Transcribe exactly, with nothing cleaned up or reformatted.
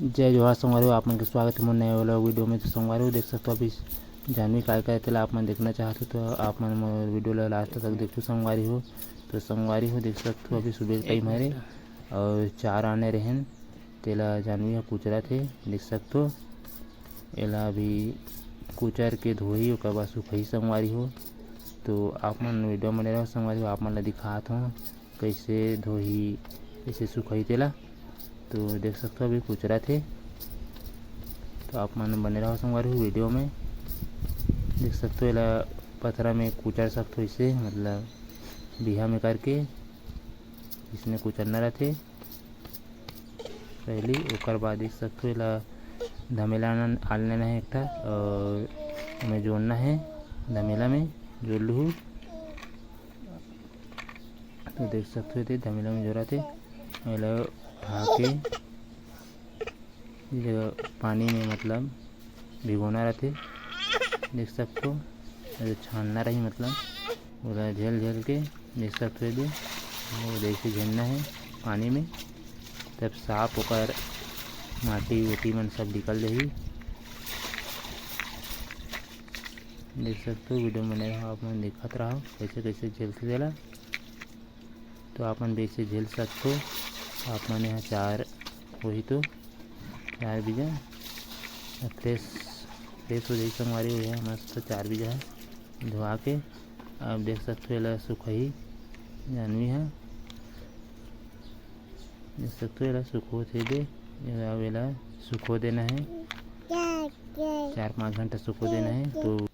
जय जोहार संगवारी हो, आप मन के स्वागत हे मोर नए वाला वीडियो में। तो संगवारी हो, देख सकथो अभी जानवी काय करे तेला आप मन देखना चाहत हो तो आप मन मोर वीडियो ला लास्ट तक देखो संगवारी हो। तो संगवारी हो, देख सकथो अभी सुबह के टाइम हरे और चार आने रहेन, तेला जानवी ह कुचरत हे। देख सकथो एला अभी कुचर के धोही, ओकर बाद सुखई संगवारी हो। तो आप मन वीडियो में बने रहो संगवारी हो, आप मन ला दिखात हो कैसे धोही, कैसे सुखई तेला। तो देख सकथो अभी कुचरत हे, तो आप मन बने रहो संगवारी हो वीडियो में। देख सकथो एला पथरा में कुचर सकथो ऐसे, मतलब बिहा में करके इसने कुचरना रहथे पहली। ओकर बाद देख सकथो एला धमेला आल लेना है एक ठा और ओमे जोड़ना है, धमेला में जोड़ लूहू। तो देख सकथो एदे धमेला में जोड़ाथे, एला उठा के ये जगह पानी में मतलब भिगोना रहथे। देख सकथो एदे छानना रही, मतलब ओला झेल झेल के देख सकथो एदे वो जैसे झेलना है पानी में, तब साफ ओकर माटी उटी मन सब निकल जाही। देख सकथो वीडियो में बने रहो, आप मन देखत रहो कैसे कैसे झेलथे तेला। तो आप मन भी ऐसे झेल सकथो। आप मन यहाँ चार होही तो चार बीजा फ्रेश फ्रेश हो जाही संगवारी हो, यहाँ मस्त चार बीजा है धोआ के। आप देख सकथो एला सुखही जानवी है, देख सकथो एला सुखो थे दे, अब एला सुखो देना है, चार पाँच घंटा सुखो देना है। तो